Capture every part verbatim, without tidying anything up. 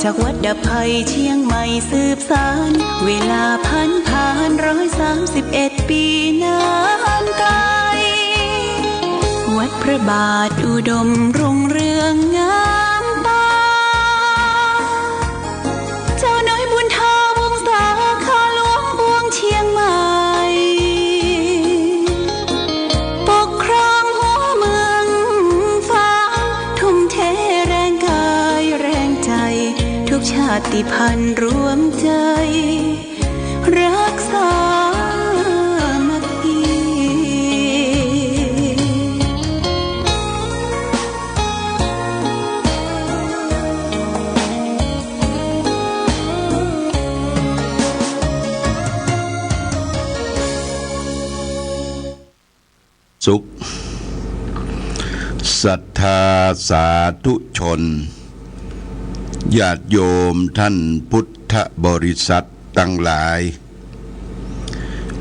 จากวัดดับภัยเชียงใหม่สืบสาน เวลาผันผานร้อยสามสิบเอ็ดปีนานไกล วัดพระบาทอุดมรุ่งเรืองงามตา เจ้าน้อยบุญทาวงศา ข้าหลวงปวงเชียงใหม่ ปกครองหัวเมืองฟ้า ทุ่มเทแรงกายแรงใจ ทุกชาติพันธุ์รวมใจ รักสามัคคี สุข ศรัทธาสาธุชน ญาติโยมท่านพุทธบริษัทตังหลาย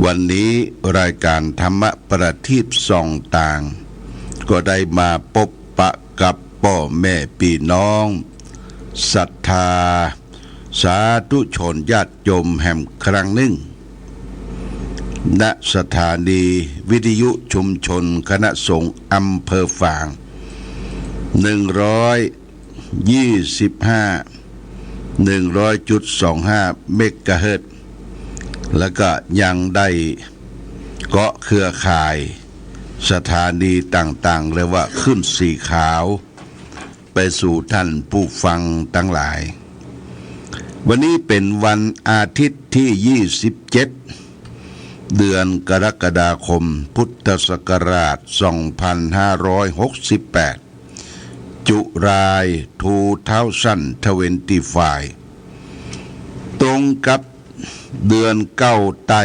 วันนี้รายการธรรมะประทีปส่องต่าง ก็ได้มาปบปะกับป้อแม่ปี้น้อง ศรัทธาสาธุชนญาติโยมแหมครั้งนึ่ง ณ สถานีวิทยุชุมชนคณะสงฆ์อำเภอฝาง หนึ่งร้อยยี่สิบห้า หนึ่งร้อยจุดสองห้า เมกะเฮิรตซ์ แล้วก็ยังได้เกาะเครือข่ายสถานีต่างๆ เรียกว่าคลื่นสีขาว ไปสู่ท่านผู้ฟังตังหลาย วันนี้เป๋นวันอาทิตย์ตี้ยี่สิบเจ็ด เดือนกรกฎาคม พุทธศักราช สองพันห้าร้อยหกสิบแปด จุลาย ทูเทาซันด์ทเวนตี้ไฟว์ ตรงกับเดือนเก้าใต้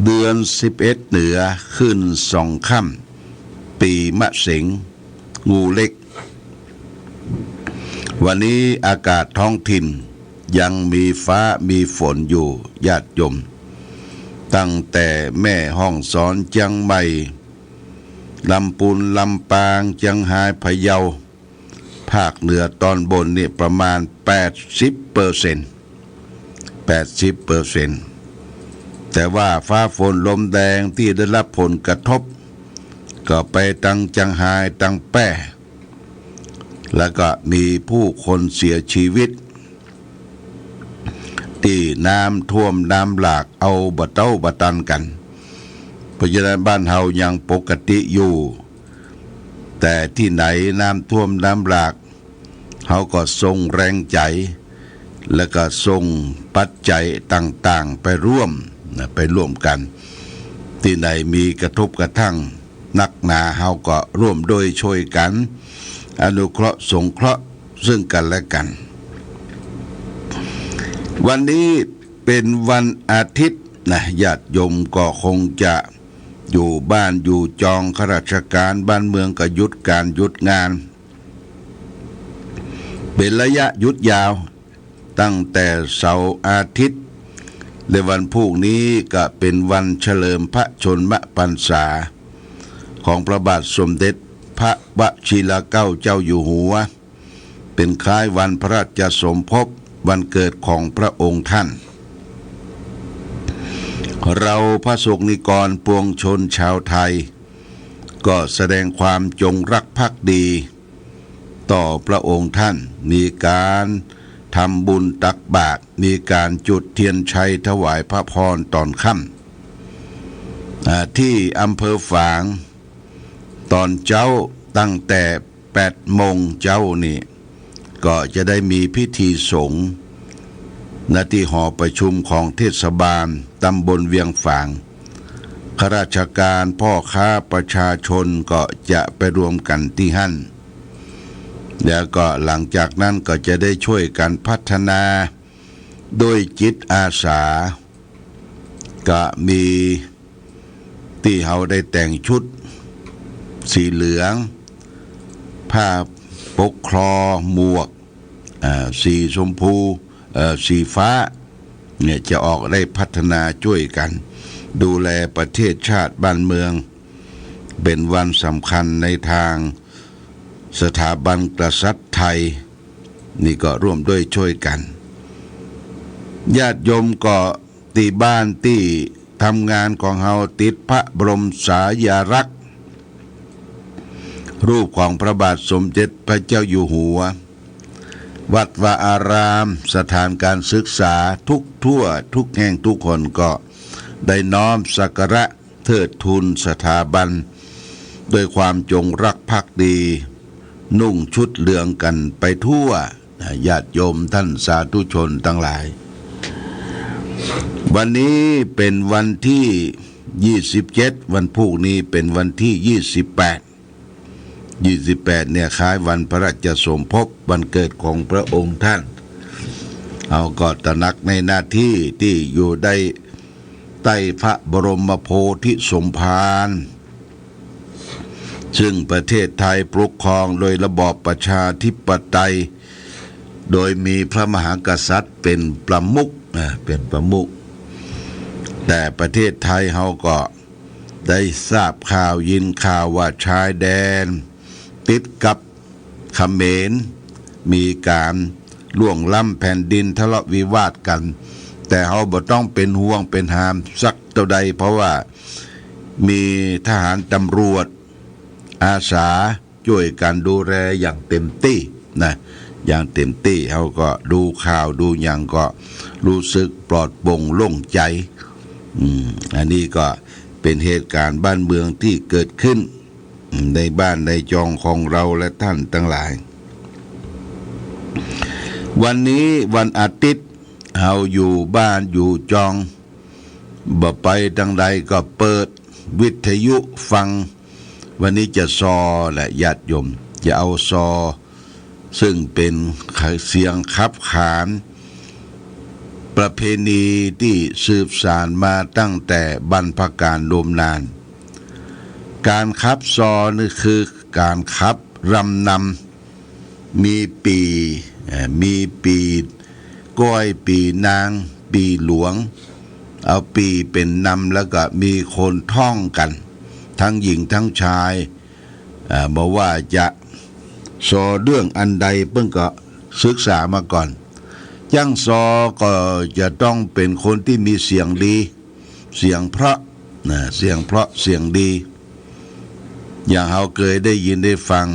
เดือนสิบเอ็ดเหนือ ขึ้นสองค่ำ ปีมะเสง งูเล็ก วันนี้อากาศท้องถิ่นยังมีฟ้ามีฝนอยู่ ญาติโยม ตั้งแต่แม่ฮ่องสอน เจียงใหม่ ลำปูน ลำปาง เจียงฮาย พะเยา ภาคเหนือตอนบนนี่ประมาณแปดสิบเปอร์เซ็นต์ แปดสิบเปอร์เซ็นต์ แต่ว่าฟ้าฝนลมแดงตี้ได้รับผลกระทบ ก็ไปตังเจียงฮาย ตังแป้ แล้วก็มีผู้คนเสียชีวิต ตี้น้ำท่วมน้ำหลากเอาบ่เต้าบ่ตันกั๋น เพราะฉะนั้นบ้านเฮายังปกติอยู่ แต่ตี้ไหนน้ำท่วมน้ำหลาก เฮาก็ส่งแรงใจ๋ แล้วก็ส่งปัจจัยต่างๆ ไปร่วมนะ ไปร่วมกั๋น ตี้ไหนมีกระทบกระทั่งนักหนา เฮาก็ร่วมด้วยช่วยกั๋น อนุเคราะห์สงเคราะห์ซึ่งกั๋นและกั๋น วันนี้เป๋นวันอาทิตย์นะ ญาติโยมก็คงจะอยู่บ้านอยู่จอง ข้าราชการบ้านเมืองก็หยุดก๋านหยุดงาน เป๋นระยะหยุดยาว ตั้งแต่เสาร์อาทิตย์ และวันพูกนี้ก็เป๋นวันเฉลิมพระชนมพรรษา ของพระบาทสมเด็จพระวชิรเกล้าเจ้าอยู่หัว เป๋นคล้ายวันพระราชสมภพวันเกิดของพระองค์ท่าน เราพระสงฆ์นิกรปวงชนชาวไทย ก็แสดงความจงรักภักดี ต่อพระองค์ท่าน มีก๋านทำบุญตักบาตร มีก๋านจุดเตียนชัยถวายพระพรต๋อนค่ำ อ่า ตี้อำเภอฝาง ต๋อนเจ๊าตั้งแต่แปดโมงเจ๊านี่ ก็จะได้มีพิธีสงฆ์ ณ ตี้หอประชุมของเทศบาลตำบลเวียงฝาง ข้าราชการ พ่อค้า ประชาชนก็จะไปรวมกั๋นตี้หั้น แล้วก็หลังจากนั้นก็จะได้ช่วยกั๋นพัฒนาด้วยจิตอาสา ก็มีตี้เฮาได้แต่งชุดสีเหลือง ผ้าปกคลอ หมวก เอ่อ สีชมพู เอ่อ สีฟ้า เนี่ย จะออกได้พัฒนาจ้วยกั๋น ดูแลประเทศชาติบ้านเมือง เป๋นวันสำคัญในตางสถาบันกษัตริย์ไทย นี่ก็ร่วมด้วยช่วยกั๋น ญาติโยมก็ตี้บ้านตี้ทำงานของเฮาติดพระบรมสารีรักษ์ รูปของพระบาทสมเด็จพระเจ้าอยู่หัว วัดวาอาราม สถานการศึกษาทุกทั่วทุกแห่งทุกหนก็ได้น้อมสักการะเทิดทูนสถาบัน ด้วยความจงรักภักดี นุ่งชุดเหลืองกั๋นไปทั่ว นะ ญาติโยมท่านสาธุชนตังหลาย วันนี้เป๋นวันตี้ยี่สิบเจ็ด วันพูกนี้เป๋นวันตี้ยี่สิบแปด ยี่สิบแปดเนี่ยคล้ายวันพระราชสมภพวันเกิดของพระองค์ท่าน เฮาก็ตระหนักในหน้าตี้ตี้อยู่ได้ใต้พระบรมโพธิสมภาร ซึ่งประเทศไทยปกครองโดยระบอบประชาธิปไตย โดยมีพระมหากษัตริย์เป๋นประมุข นะ เป๋นประมุข แต่ประเทศไทยเฮาก็ได้ทราบข่าวยินข่าวว่าชายแดนติดกับเขมร มีก๋านล่วงล้ำแผ่นดินทะเลาะวิวาทกั๋น แต่เฮาบ่ต้องเป๋นห่วงเป๋นหามสักเต้าใด เพราะว่ามีทหารตำรวจอาสา จ้วยกั๋นดูแลอย่างเต็มตี้นะ อย่างเต็มตี้ เฮาก็ดูข่าวดูหยังก็รู้สึกปลอดโปร่งโล่งใจ๋ อืม อันนี้ก็เป๋นเหตุก๋ารณ์บ้านเมืองตี้เกิดขึ้น ในบ้านในจองของเฮาและท่านตังหลาย วันนี้วันอาทิตย์ เฮาอยู่บ้านอยู่จอง บ่ไปตางใดก็เปิดวิทยุฟัง วันนี้จะซอแหละญาติโยม จะเอาซอ ซึ่งเป๋นเสียงขับขาน ประเพณีตี้สืบสานมาตั้งแต่บรรพกาลนมนาน ก๋านขับซอนี่คือก๋านขับรำนำ มีปี่ เอ่อ มีปี่ก้อย ปี่นาง ปี่หลวง เอาปี่เป๋นนำ แล้วก็มีคนท่องกั๋น ตึงหญิงตึงจาย เอ่อ บ่ว่าจะซอเรื่องอันใดเปิ้นก็ศึกษามาก่อน จ้างซอก็จะต้องเป๋นคนตี้มีเสียงดี เสียงเพราะ นะ เสียงเพราะ เสียงดี อย่างเฮาเกยได้ยินได้ฟัง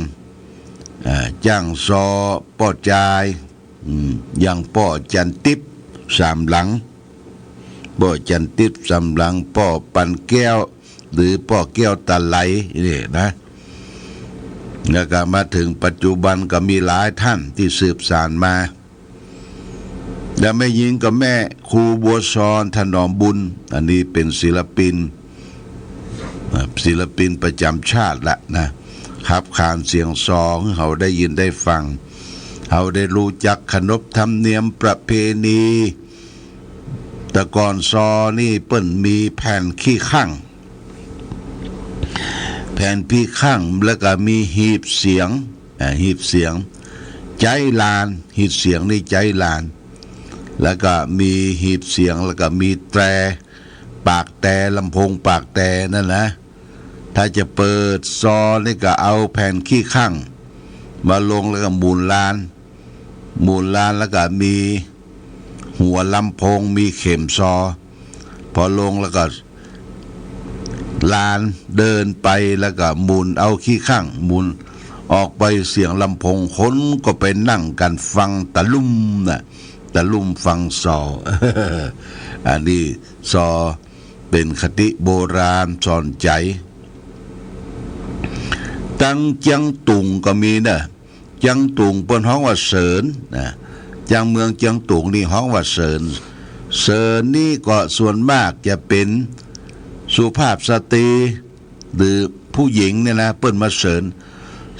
อ่า จ้างซอป้อจาย อืม อย่างป้อจันติ๊บสามหลัง ป้อจันติ๊บสามหลัง ป้อปันแก้ว หรือป้อแก้วตาไหลนี่นะ แล้วก็มาเถิงปัจจุบันก็มีหลายท่านตี้สืบสานมา และแม่ญิงก็แม่ครูบัวซอน ถนอมบุญ อันนี้เป๋นศิลปิน อ่า ศิลปินประจ๋ำชาติละนะ ขับขานเสียงซอหื้อเฮาได้ยินได้ฟัง เฮาได้ฮู้จักขนบธรรมเนียมประเพณี แต่ก่อนซอนี่เปิ้นมีแผ่นขี้ข้าง แผ่นขี้ข้าง แล้วก็มีหีบเสียง อ่า หีบเสียง ใจ๊ลาน หีบเสียงนี่ใจ๊ลาน แล้วก็มีหีบเสียง แล้วก็มีแตร ปากแตร ลำโพงปากแตรนั่นนะ ถ้าจะเปิดซอนี่ก็เอาแผ่นขี้ข้างมาลง แล้วก็หมุนลาน หมุนลาน แล้วก็มีหัวลำโพง มีเข็มซอ พอลงแล้วก็ลาน เดินไปแล้วก็หมุนเอาขี้ข้าง หมุนออกไปเสียงลำโพง คนก็ไปนั่งกั๋นฟังตะลุ่มนะ ตะลุ่มฟังซอ อันนี้ซอเป๋นคติโบราณสอนใจ๋ ตังเจียงตุงก็มีนะ เจียงตุงเปิ้นฮ้องว่าเสินนะ เจียงเมืองเจียงตุงนี่ฮ้องว่าเสิน เสินนี่ก็ส่วนมากจะเป๋นสุภาพสตรี หรือผู้หญิงเนี่ยนะ เปิ้นมาเสิน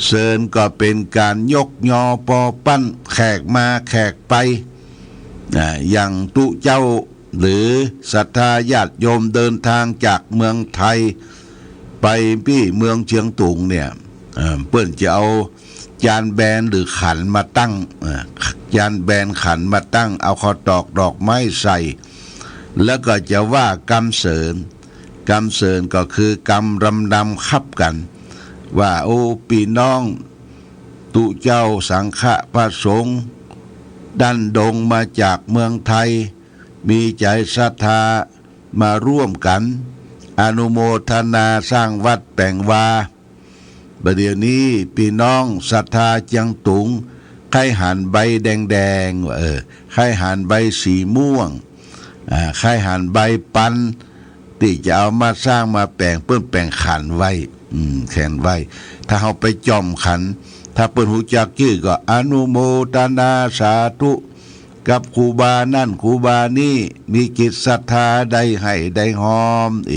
เสินก็เป๋นก๋านยกยอปอปั้นแขกมาแขกไป อ่า อย่างตุ๊เจ้าหรือศรัทธาญาติโยมเดินทางจากเมืองไทยไปปี้เมืองเจียงตุงเนี่ย เอ่อ เปิ้นจะเอาจานแบนหรือขันมาตั้ง เอ่อ จานแบนขันมาตั้ง เอาข้าวตอกดอกไม้ใส่ แล้วก็จะว่ากำเสิน กำเสินก็คือกำรำนำขับกั๋น ว่า โอ้ ปี้น้อง ตุ๊เจ้าสังฆะพระสงฆ์ ดั้นดงมาจากเมืองไทย มีใจ๋ศรัทธามาร่วมกั๋น อนุโมทนาสร้างวัดแป๋งวา บ่าเดี่ยวนี้ปี้น้องศรัทธาเจียงตุง ใค่หันใบแดงๆ ว่า เออ ใค่หันใบสีม่วง อ่า ใค่หันใบปัน ตี้จะเอามาสร้างมาแป๋ง เปิ้นแป๋งขันไว้ อืม แขวนไว้ ถ้าเฮาไปจ่อมขัน ถ้าเปิ้นฮู้จักจื้อก็อนุโมทนาสาธุ กับครูบานั่นครูบานี่ มีจิตศรัทธาได้ไห้ได้ฮอม เอ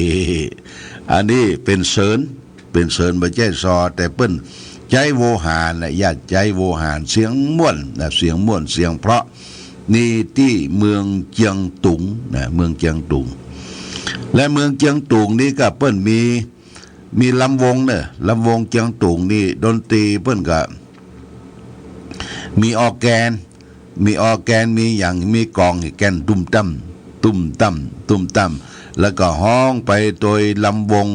อันนี้เป๋นเสริญ เป๋นเสริญบ่ใจ้ซอ แต่เปิ้นใจ๊โวหารนะ ญาติใจ๊โวหาร เสียงม่วนนะ เสียงม่วน เสียงเพราะ นี่ตี้เมืองเจียงตุงนะ เมืองเจียงตุง และเมืองเจียงตุงนี่ก็เปิ้นมี มีลำวงเน่อ ลำวงเจียงตุงนี่ ดนตรีเปิ้นก็ มีออร์แกน มีออร์แกน มีหยัง มีกลองแกนตุ้มตั้ม ตุ้มตั้ม ตุ้มตั้ม แล้วก็ฮ้องไปโดยลำวง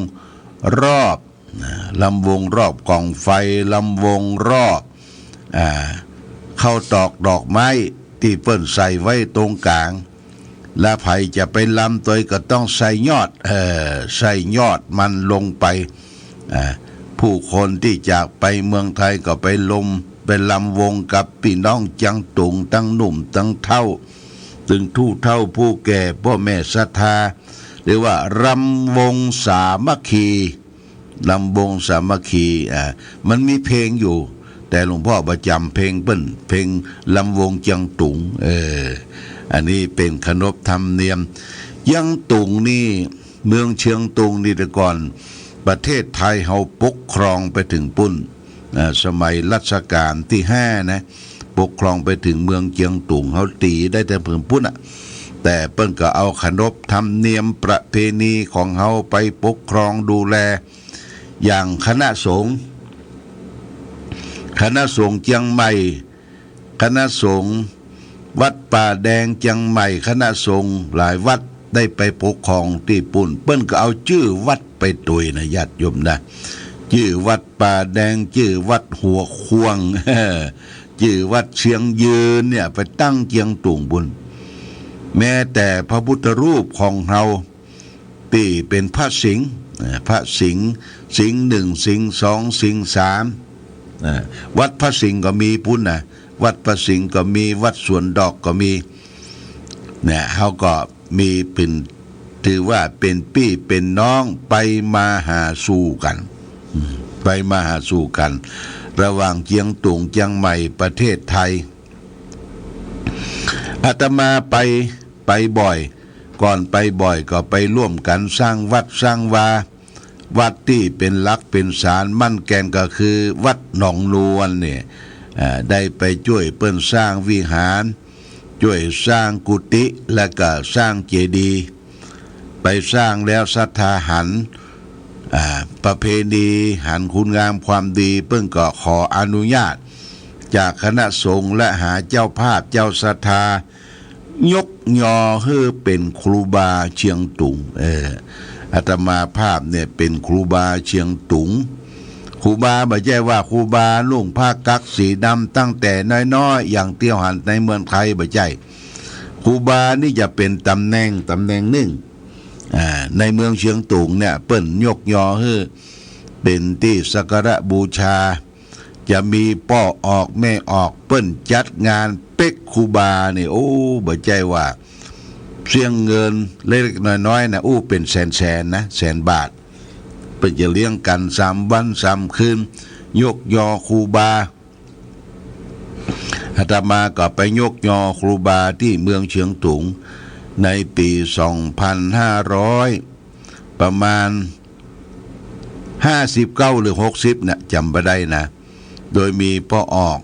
รอบนะ ลำวงรอบกองไฟ ลำวงรอบ อ่า เข้าตอกดอกไม้ตี้เปิ้นใส่ไว้ตรงก๋าง และใผจะไปลำตวยก็ต้องใส่ยอด เอ่อ ใส่ยอดมันลงไป อ่า ผู้คนตี้จากไปเมืองไทยก็ไปลม ไปลำวงกับปี้น้องเจียงตุง ตึงหนุ่มตึงเฒ่า ตึงผู้เฒ่าผู้แก่ ป้อแม่ศรัทธา เรียกว่าลำวงสามัคคี ลำวงสามัคคี อ่า มันมีเพลงอยู่ แต่หลวงพ่อบ่จ๋ำเพลงเปิ้น เพลงลำวงเจียงตุง เออ อันนี้เป๋นขนบธรรมเนียม เจียงตุงนี่ เมืองเจียงตุงนี่แต่ก่อน ประเทศไทยเฮาปกครองไปเถิงปุ้น อ่า สมัยรัชกาลตี้ห้านะ ปกครองไปเถิงเมืองเจียงตุง เฮาตี๋ได้แต่เถิงปุ้นน่ะ แต่เปิ้นก็เอาขนบธรรมเนียมประเพณีของเฮาไปปกครองดูแล อย่างคณะสงฆ์ คณะสงฆ์เจียงใหม่ คณะสงฆ์วัดป่าแดงเจียงใหม่ คณะสงฆ์หลายวัดได้ไปปกครองตี้ปุ้น เปิ้นก็เอาจื้อวัดไปตวยนะญาติโยมนะ จื้อวัดป่าแดง จื้อวัดหัวข่วง จื้อวัดเชียงยืนเนี่ย ไปตั้งเจียงตุงปุ้น แม้แต่พระพุทธรูปของเฮา ตี้เป๋นพระสิงห์ อ่า พระสิงห์ สิงห์หนึ่ง สิงห์สอง สิงห์สาม อ่า วัดพระสิงห์ก็มีปุ้นนะ วัดพระสิงห์ก็มี วัดสวนดอกก็มี เนี่ย เฮาก็มีเป๋น ถือว่าเป๋นปี้เป๋นน้อง ไปมาหาสู่กั๋น อืม ไปมาหาสู่กั๋น ระหว่างเจียงตุงเจียงใหม่ประเทศไทย อาตมาไป ไปบ่อย ก่อนไปบ่อยก็ไปร่วมกั๋นสร้างวัดสร้างวา วัดตี้เป๋นหลักเป๋นศาลมั่นแก่นก็คือวัดหนองนวลเนี่ย อ่า ได้ไปจ้วยเปิ้นสร้างวิหาร จ้วยสร้างกุฏิ และก็สร้างเจดีย์ ไปสร้างแล้วศรัทธาหัน อ่า ประเพณีหันคุณงามความดี เปิ้นก็ขออนุญาตจากคณะสงฆ์และหาเจ้าภาพเจ้าศรัทธา ยกยอหื้อเป๋นครูบาเจียงตุง เออ อาตมาภาพเนี่ยเป๋นครูบาเจียงตุง ครูบาบ่ใจ้ว่าครูบานุ่งผ้ากั๊กสีดำตั้งแต่น้อยๆ อย่างตี้หันในเมืองไทย บ่ใจ้ ครูบานี่จะเป๋นต๋ำแหน่ง ต๋ำแหน่งนึ่ง อ่า ในเมืองเจียงตุงเนี่ย เปิ้นยกยอหื้อเป๋นตี้สักการะบูชา จะมีป้อออกแม่ออก เปิ้นจัดงานเป๊กครูบานี่ โอ้ บ่ใจ้ว่าเสี้ยงเงินเล็กๆ น้อยๆ นะ อู้ เป๋นแสนๆ นะ แสนบาท เปิ้นจะเลี้ยงกั๋นสามวันสามคืน ยกยอครูบา อาตมาก็ไปยกยอครูบาตี้เมืองเจียงตุง ในปี๋สองพันห้าร้อย ประมาณห้าสิบเก้าหรือหกสิบเนี่ย จ๋ำบ่ได้นะ โดยมีป้อออก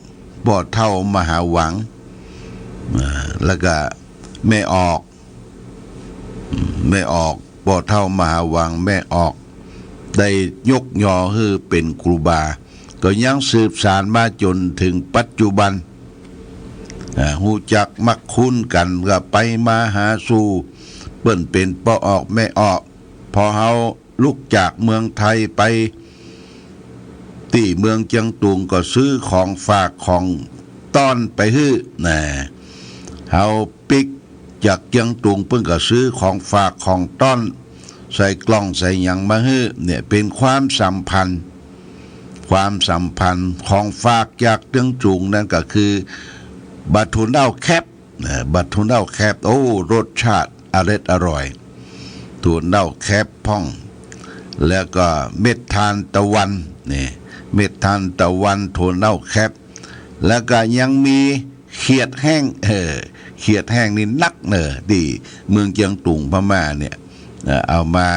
ป้อเฒ่ามหาหวัง อ่า แล้วก็แม่ออก แม่ออก ป้อเฒ่ามหาหวัง แม่ออก ได้ยกยอหื้อเป๋นครูบา ก็ยังสืบสานมาจ๋นเถิงปัจจุบัน อ่า ฮู้จักมักคุ้นกั๋น ก็ไปมาหาสู่ เปิ้นเป๋นป้อออกแม่ออก พอเฮาลุกจากเมืองไทยไปตี้เมืองเจียงตุง ก็ซื้อของฝากของต้อนไปหื้อ นะ เฮาปิ๊กจากเจียงตุง เปิ้นก็ซื้อของฝากของต้อน ใส่กล่องใส่หยังมาหื้อ เนี่ยเป๋นความสัมพันธ์ ความสัมพันธ์ ของฝากจากเจียงตุงนั้นก็คือ ปลาทูเน่าแคป นะ ปลาทูเน่าแคป โอ้ รสชาติอร็ดอร่อย ทูเน่าแคปพ่อง แล้วก็เม็ดทานตะวัน นี่ เม็ดทานตะวัน ทูเน่าแคป แล้วก็ยังมีเขียดแห้ง เออ เขียดแห้งนี่นักเน่อ ตี้เมืองเจียงตุงพม่าเนี่ย เอ่อ เอามา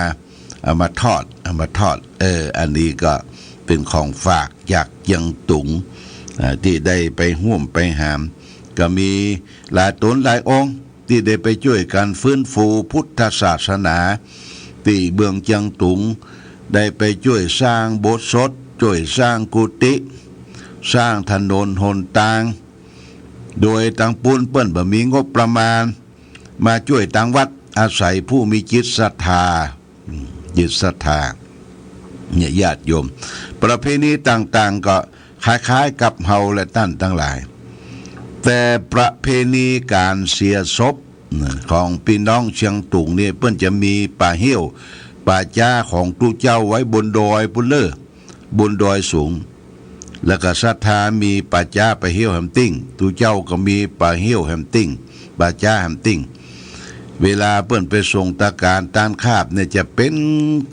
เอามาทอด เอามาทอด เออ อันนี้ก็เป๋นของฝากจากเจียงตุง เอ่อ ตี้ได้ไปฮ่วมไปหาม ก็มีหลายต๋นหลายองค์ ตี้ได้ไปจ้วยกั๋นฟื้นฟูพุทธศาสนา ตี้เมืองเจียงตุง ได้ไปจ้วยสร้างโบสถ์สด จ้วยสร้างกุฏิ สร้างถนนหนตาง โดยตังปู้นเปิ้นบ่มีงบประมาณ มาจ้วยตังวัด อาศัยผู้มีจิตศรัทธา อืม จิตศรัทธา เนี่ยญาติโยม ประเพณีต่างๆ ก็คล้ายๆ กับเฮาและต้านตังหลาย แต่ประเพณีก๋านเสียศพ นะ ของปี้น้องเจียงตุงเนี่ย เปิ้นจะมีป่าเฮี้ยว ป่าจ๊าของตุ๊เจ้าไว้บนดอยปู้นเล่อ บนดอยสูง แล้วก็ศรัทธามีป่าจ๊าป่าเฮี้ยวแหมติ้ง ตุ๊เจ้าก็มีป่าเฮี้ยวแหมติ้ง ป่าจ๊าแหมติ้ง เวลาเปิ้นไปส่งตะก๋านต้านคาบเนี่ย จะเป๋น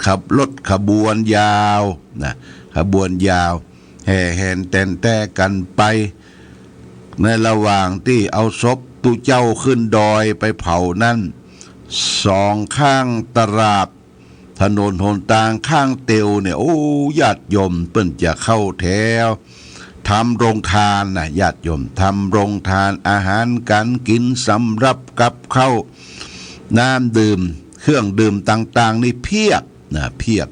ขับรถขบวนยาวนะ ขบวนยาว แห่แหนแต๋นแตร่กั๋นไป ในระหว่างตี้เอาศพตุ๊เจ้าขึ้นดอยไปเผานั้น สองข้างตราบ ถนนหนตางข้างเตียวเนี่ย โอ้ ญาติโยมเปิ้นจะเข้าแถว ทำโรงทานนะ ญาติโยม ทำโรงทาน อาหารก๋านกิ๋นสำหรับกับข้าว น้ำดื่ม เครื่องดื่มต่างๆ นี่เพียบนะ เพียบ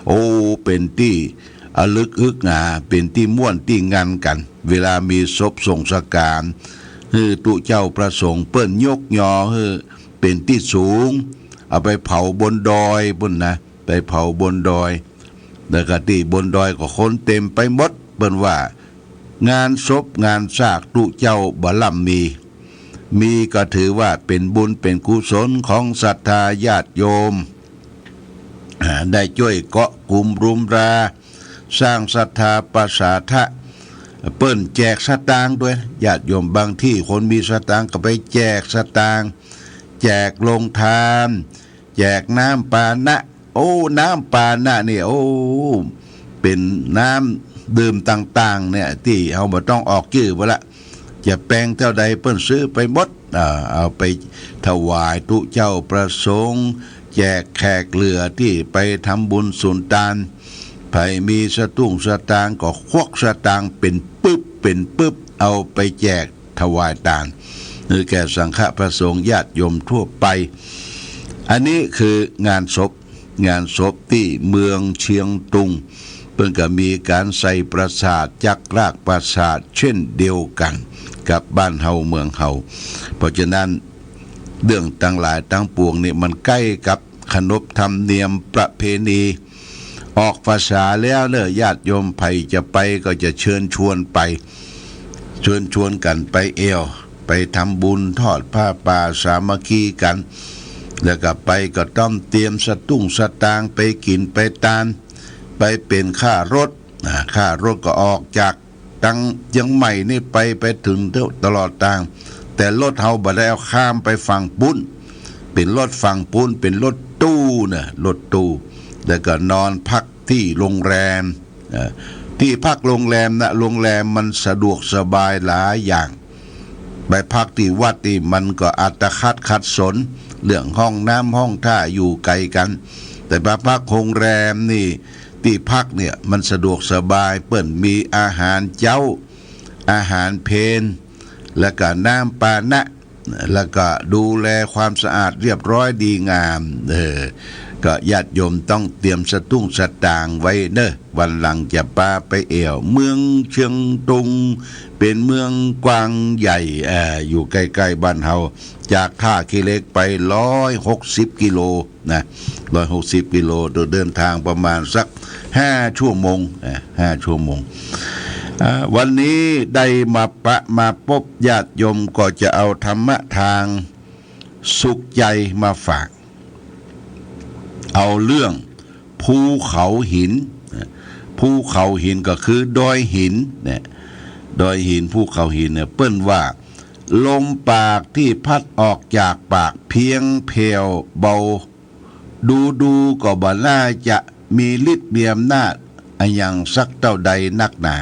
โอ้ เป๋นตี้อะลึกฮึกหา เป๋นตี้ม่วนตี้งันกั๋น เวลามีศพส่งสก๋าน หื้อตุ๊เจ้าพระสงฆ์ เปิ้นยกยอหื้อเป๋นตี้สูง เอาไปเผาบนดอยปู้นนะ ไปเผาบนดอย แล้วก็ตี้บนดอยก็คนเต๋มไปหมด เปิ้นว่า งานศพงานซากตุ๊เจ้าบ่ล่ำมี มีก็ถือว่าเป๋นบุญเป๋นกุศลของศรัทธาญาติโยม อ่า ได้จ้วยเกาะกุมรุมรา สร้างศรัทธาประสาทะ เปิ้นแจกสตางค์ตวย ญาติโยม บางตี้คนมีสตางค์ก็ไปแจกสตางค์ แจกโรงทาน แจกน้ำปานะ โอ้ น้ำปานะนี่ โอ้ เป๋นน้ำดื่มต่างๆ เนี่ย ตี้เฮาบ่ต้องออกจื้อไปละ จะแปงเต้าใดเปิ้นซื้อไปหมด อ่า เอาไปถวายตุ๊เจ้าพระสงฆ์ แจกแขกเหลือตี้ไปทำบุญสุนตาน ใผมีสตุ้งสตางค์ก็ควักสตางค์เป๋นปึบเป๋นปึบ เอาไปแจก ถวายตาน หื้อแก่สังฆะพระสงฆ์ญาติโยมทั่วไป อันนี้คืองานศพ งานศพตี้เมืองเจียงตุง เปิ้นก็มีก๋านใส่ประสาท จักรากประสาทเช่นเดียวกั๋นกับบ้านเฮาเมืองเฮา เพราะฉะนั้น เรื่องตังหลายตังปวงนี่มันใก้กับขนบธรรมเนียมประเพณี ออกพรรษาแล้วเน่อ ญาติโยมใผจะไปก็จะเชิญชวนไป เชิญชวนกั๋นไปแอ่ว ไปทำบุญทอดผ้าป่าสามัคคีกั๋น แล้วก็ไปก็ต้องเตรียมสตุ้งสตางค์ ไปกิ๋นไปตาน ไปเป๋นค่ารถ อ่า ค่ารถก็ออกจาก ตังเจียงใหม่นี่ไป ไปเถิงตลอดตาง แต่รถเฮาบ่ได้เอาข้ามไปฝั่งปู๊น เป๋นรถฝั่งปู๊น เป๋นรถตู้น่ะ รถตู้ แล้วก็นอนพักตี้โรงแรม เอ่อ ตี้พักโรงแรมน่ะ โรงแรมมันสะดวกสบายหลายอย่าง ไปพักตี้วัดนี่มันก็อัตคัดขัดสน เรื่องห้องน้ำห้องท่าอยู่ไก๋กั๋น แต่ไปพักโรงแรมนี่ ตี้พักเนี่ยมันสะดวกสบาย เปิ้นมีอาหารเจ๊า อาหารเพล แล้วก็น้ำปานะ แล้วก็ดูแลความสะอาดเรียบร้อยดีงาม เออ ก็ญาติโยมต้องเตรียมสตุ้งสตางค์ไว้เน่อ วันหลังจะปาไปแอ่ว เมืองเจียงตุง เป๋นเมืองกว้างใหญ่ เอ่อ อยู่ใก้ๆ บ้านเฮา จากท่าขี้เหล็กไปร้อยหกสิบกิโล นะ ร้อยหกสิบกิโล เดินทางประมาณสักห้าชั่วโมง อ่ะ ห้าชั่วโมง อ่า วันนี้ได้มาปะมาปบญาติโยมก็จะเอาธรรมะทางสุขใจมาฝาก เอาเรื่องภูเขาหิน ภูเขาหินก็คือดอยหินเนี่ย ดอยหิน ภูเขาหินเนี่ย เปิ้นว่า ลมปากที่พัดออกจากปากเพียงแผ่วเบา ดูๆ ก็บ่น่าจะมีฤทธิ์มีอำนาจอะหยังสักเต้าใดนักหนา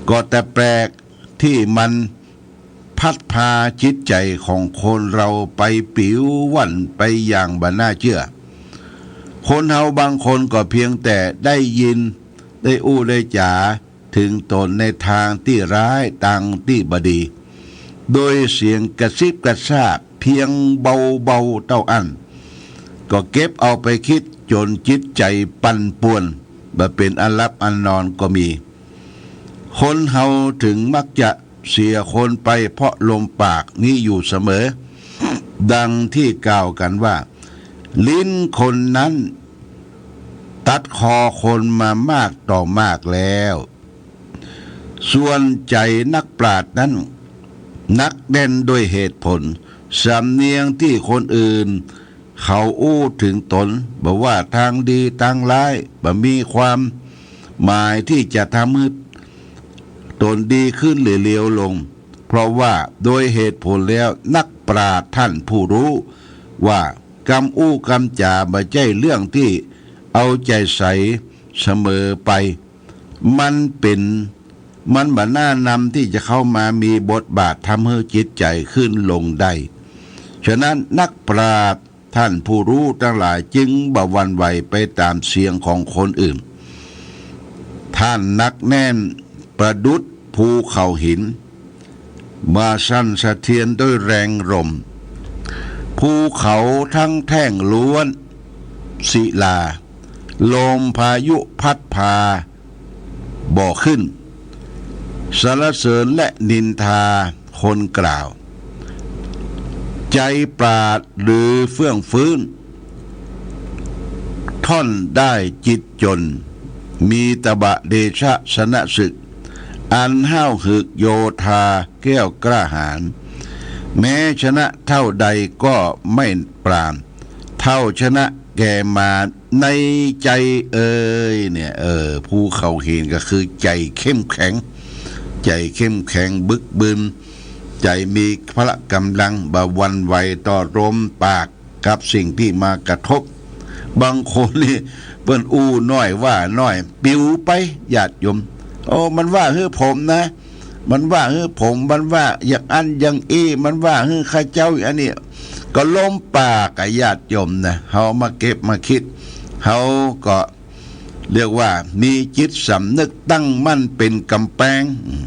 ก็แต่แปลกที่มันพัดพาจิตใจของคนเราไปปิวว่อนไปอย่างบ่น่าเจื้อ คนเฮาบางคนก็เพียงแต่ได้ยิน ได้อู้ได้จ๋า เถิงต๋นในตางตี้ร้าย ตางตี้บ่ดี โดยเสียงกระซิบกระซาบเพียงเบาๆ เต้าอั้น ก็เก็บเอาไปกึ๊ดจ๋นจิตใจ๋ปั่นป่วน บ่เป๋นอันหลับอันนอนก็มี คนเฮาเถิงมักจะเสียคนไปเพราะลมปากนี้อยู่เสมอ ดังที่กล่าวกั๋นว่า ลิ้นคนนั้นตัดคอคนมามากต่อมากแล้ว ส่วนใจ๋นักปราชญ์นั้นหนักแน่นด้วยเหตุผล สำเนียงตี้คนอื่นเขาอู้เถิงต๋น บ่ว่าตางดีตางร้าย บ่มีความหมายตี้จะทำหื้อต๋นดีขึ้นหรือเลวลง เพราะว่าโดยเหตุผลแล้วนักปราชญ์ต้านผู้ฮู้ว่ากำอู้กำจ๋าบ่ใจ้เรื่องตี้เอาใจ๋ใส่เสมอไป มันเป๋น มันบ่น่านำตี้จะเข้ามามีบทบาททำหื้อจิตใจ๋ขึ้นลงได้ ฉะนั้นนักปราชญ์ต้านผู้ฮู้ตังหลายจึงบ่หวั่นไหวไปต๋ามเสียงของคนอื่น ต้านหนักแน่นประดุจภูเขาหิน บ่สั่นสะเทือนด้วยแรงลม ภูเขาทั้งแท่งล้วนศิลา ลมพายุพัดพาบ่ขึ้น สรรเสริญและนินทาคนกล่าว ใจ๋ปราชญ์หรือเฟื่องฟื้น ถ้อนได้จิตจน มีตบะเดชะชนะศึก อันห้าวเหิกโยธาแกล้วกล้าหาญ แม้ชนะเท่าใดก็ไม่ปราณ เท่าชนะแก่มารในใจ๋เอ่ย เนี่ย เออ ภูเขาหินก็คือใจ๋เข้มแข็ง ใจ๋เข้มแข็งบึกบึน ใจ๋มีพละก๋ำลัง บ่หวั่นไหวต่อลมปากกับสิ่งตี้มากระทบ บางคนนี่เปิ้นอู้น้อยว่าน้อย ปิวไป ญาติโยม โอ้ มันว่าหื้อผมนะ มันว่าหื้อผม มันว่าอย่างอั้นอย่างอี้ มันว่าหื้อข้าเจ้าอันนี้ ก็ลมปากอะญาติโยมนะ เฮามาเก็บมากึ๊ด เฮาก็เรียกว่ามีจิตสำนึกตั้งมั่นเป๋นก๋ำแปง อืม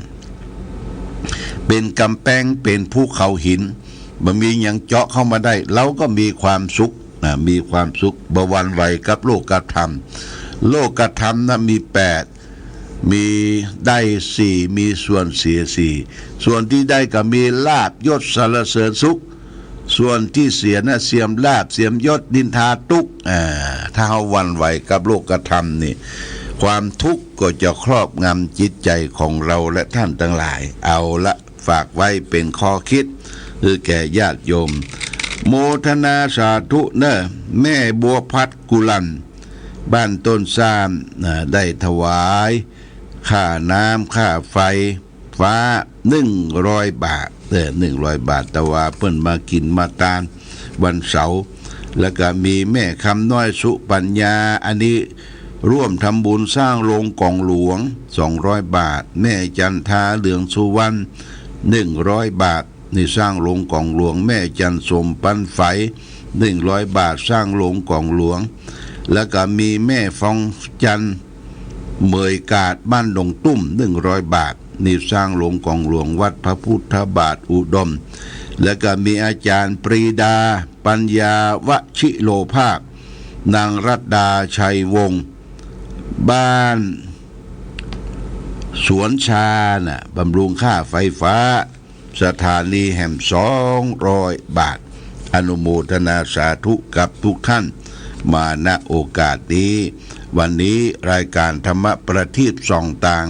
เป๋นก๋ำแปง เป๋นภูเขาหิน บ่มีหยังเจาะเข้ามาได้ เฮาก็มีความสุข นะ มีความสุข บ่หวั่นไหวกับโลกธรรม โลกธรรมนะมีแปด มีได้สี่ มีส่วนเสียสี่ ส่วนตี้ได้ก็มีลาภยศสรรเสริญสุข ส่วนตี้เสียนะเสื่อมลาภเสื่อมยศนินทาตุ๊กข์ อ่า ถ้าเฮาหวั่นไหวกับโลกธรรมนี่ ความทุกข์ก็จะครอบงำจิตใจ๋ของเฮาและต้านตังหลาย เอาละ ฝากไว้เป๋นข้อกึ๊ด หื้อแก่ญาติโยม โมทนาสาธุเน่อ แม่บัวพัดกุลัน บ้านต้นซาน นะ ได้ถวาย ค่าน้ำค่าไฟฟ้า หนึ่งร้อยบาท เออ หนึ่งร้อยบาท แต่ว่าเปิ้นมากิ๋นมาตานวันเสาร์ แล้วก็มีแม่คำน้อยสุปัญญา อันนี้ร่วมทำบุญสร้างโรงก๋องหลวง สองร้อยบาท แม่จันทาเหลืองสุวรรณ หนึ่งร้อยบาท นี่สร้างโรงก๋องหลวง แม่จันทร์สมปันไฝ หนึ่งร้อยบาท สร้างโรงก๋องหลวง แล้วก็มีแม่ฟองจันทร์ เหมยกาด บ้านดงตุ้ม หนึ่งร้อยบาท นี่สร้างโรงก๋องหลวงวัดพระพุทธบาทอุดม แล้วก็มีอาจ๋ารย์ปรีดา ปัญญาวชิโรภาส นางรัตดาชัยวงศ์ บ้านสวนชาน่ะ บำรุงค่าไฟฟ้า สถานีแหม สองร้อยบาท อนุโมทนาสาธุกับทุกท่านมา ณ โอกาสนี้ วันนี้รายการธรรมประทีปส่องตาง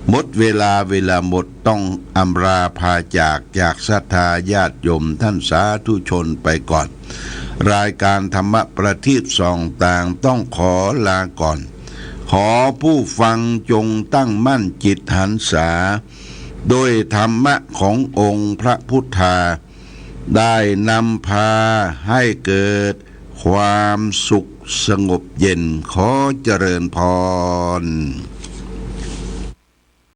หมดเวลา เวลาหมด ต้องอำลาพาจาก จากศรัทธาญาติโยมท่านสาธุชนไปก่อน รายการธรรมะประทีปส่องตางต้องขอลาก่อน ขอผู้ฟังจงตั้งมั่นจิตหันษา ด้วยธรรมะขององค์พระพุทธา ได้นำพาให้เกิดความสุขสงบเย็น ขอเจริญพร